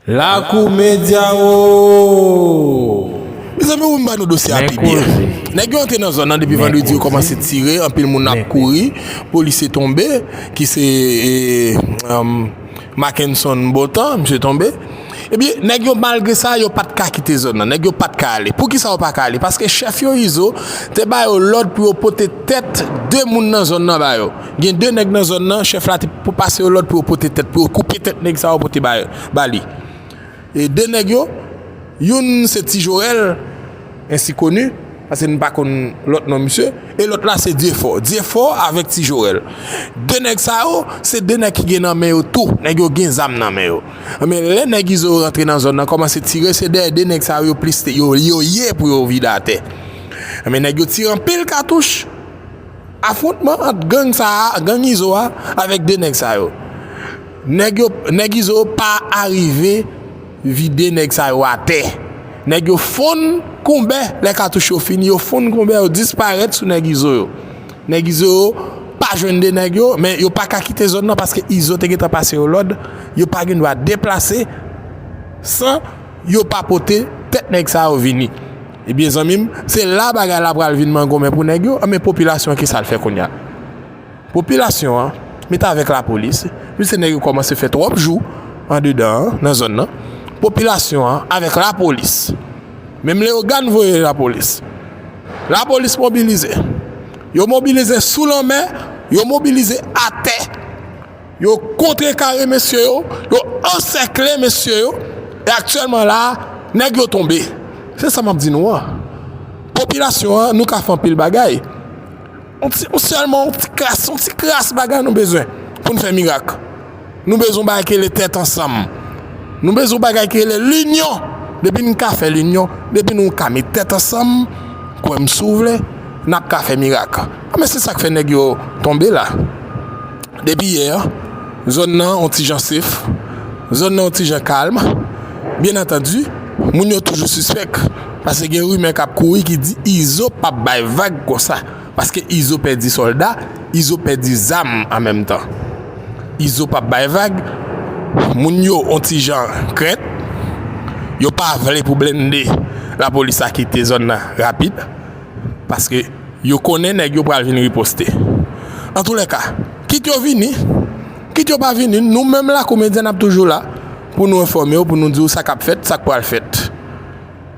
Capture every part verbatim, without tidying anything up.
Lakou Medya o! Mezanmi, ou m ba nou dosye a pi byen. Nèg yo antre nan zòn nan depi vandredi, yo kòmanse tire, anpil moun ap kouri, polisye tonbe, ki se, e, um, Mackenson Botan, misye tonbe. Ebyen, nèg yo, malgre sa, yo pa t ka kite zòn nan. Nèg yo pa t ka ale. Poukisa yo pa ka ale? Paske chèf yo, Izo, te ba yo lòd pou yo pote tèt de moun nan zòn nan ba yo. Gen de nèg nan zòn nan, chèf la te pou pase yo lòd pou yo pote tèt, pou yo koupe tèt nèg sa yo pote ba, ba li. E de nèg yo, youn se Ti Jorèl, ensi koni, paske n pa konn lòt non misye, e lòt la se Dyefò. Dyefò avèk Ti Jorèl. De nèg sa yo, se de nèg ki gen nan men yo tou. Nèg yo gen zam nan men yo. Men lè nèg Izo yo rantre nan zòn nan, kòmanse tire, se dèyè de nèg sa yo, yo plis te, yo, yo ye pou yo vide atè. Men nèg yo tire anpil katouch. Afwontman ant gang sa a, gang Izo a, avèk de nèg sa yo. Nèg yo, nèg Izo yo pa arive vide nèg sa yo atè. Nèg yo fonn konbè, lè katouch yo fini, yo fonn konbè, yo disparèt sou nèg Izo yo. Nèg Izo yo pa jwenn de nèg yo, men yo pa ka kite zòn nan paske Izo te gentan pase yo lòd, yo pa gen dwa deplase san yo pa pote tèt nèg sa yo vini. Ebyen, zanmi m, se la bagay la pral vin mangonmen pou nèg yo, men popilasyon an, kisa l fè kounye a? Popilasyon an, met avèk lapolis, piske nèg yo kòmanse fè twòp jou andedan an, nan zòn nan. Popilasyon an, avèk lapolis. Menm Leyogàn voye lapolis. Lapolis mobilize. Yo mobilize sou lanmè, yo mobilize atè. Yo kontrekare mesye yo, yo ansèkle mesye yo, e aktyèlman la, nèg yo tonbe. Se sa m ap di nou an. Popilasyon an, nou ka fè anpil bagay. On ti, on sèlman, on ti kras, on ti kras bagay nou bezwen pou n fè mirak. Nou bezwen yon bagay ki rele tèt ansanm. Nou bezwen yon bagay ki rele linyon. Depi n ka fè linyon, depi nou ka met tèt ansanm, kwè m si w vle, n ap ka fè mirak. A, men se sa k fè nèg yo tonbe la. Depi yè, zòn nan on ti jan sef, zòn nan on ti jan kalm. Byen antandi, moun yo toujou sispèk, paske gen rimè k ap kouri ki di Izo p ap bay vag konsa, paske Izo pèdi sòlda, Izo pèdi zam an menm tan. Izo p ap bay vag, moun yo on ti jan krent, yo pa vle pou blende lapolis la kite zòn nan rapid, paske yo konnen nèg yo pral vin riposte. Antoulèka, kit yo vini, kit yo pa vini, nou menm Lakou Medya n ap toujou la pou nou enfòme w, pou nou di w sa k ap fèt, sa k pral fèt.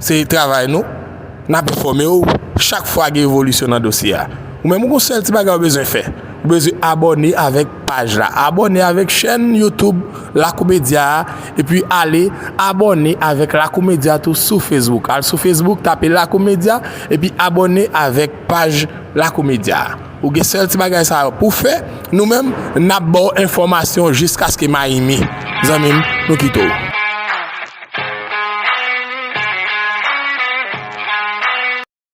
Se travay nou, n ap enfòme w chak fwa gen evolisyon nan dosye a. Ou menm, ou gon sèl ti bagay ou bezwen fè. Ou bezwen abòne avèk paj la. Abòne avèk chèn YouTube Lakou Medya a, epi ale abòne avèk Lakou Medya tou sou Facebook. Al sou Facebook, tape Lakou Medya, epi abòne avèk paj Lakou Medya a. Ou gen sèl ti bagay sa yo pou fè, nou menm, n ap ba w enfòmasyon jiskaske Mayimi. Zanmi m, nou kite w.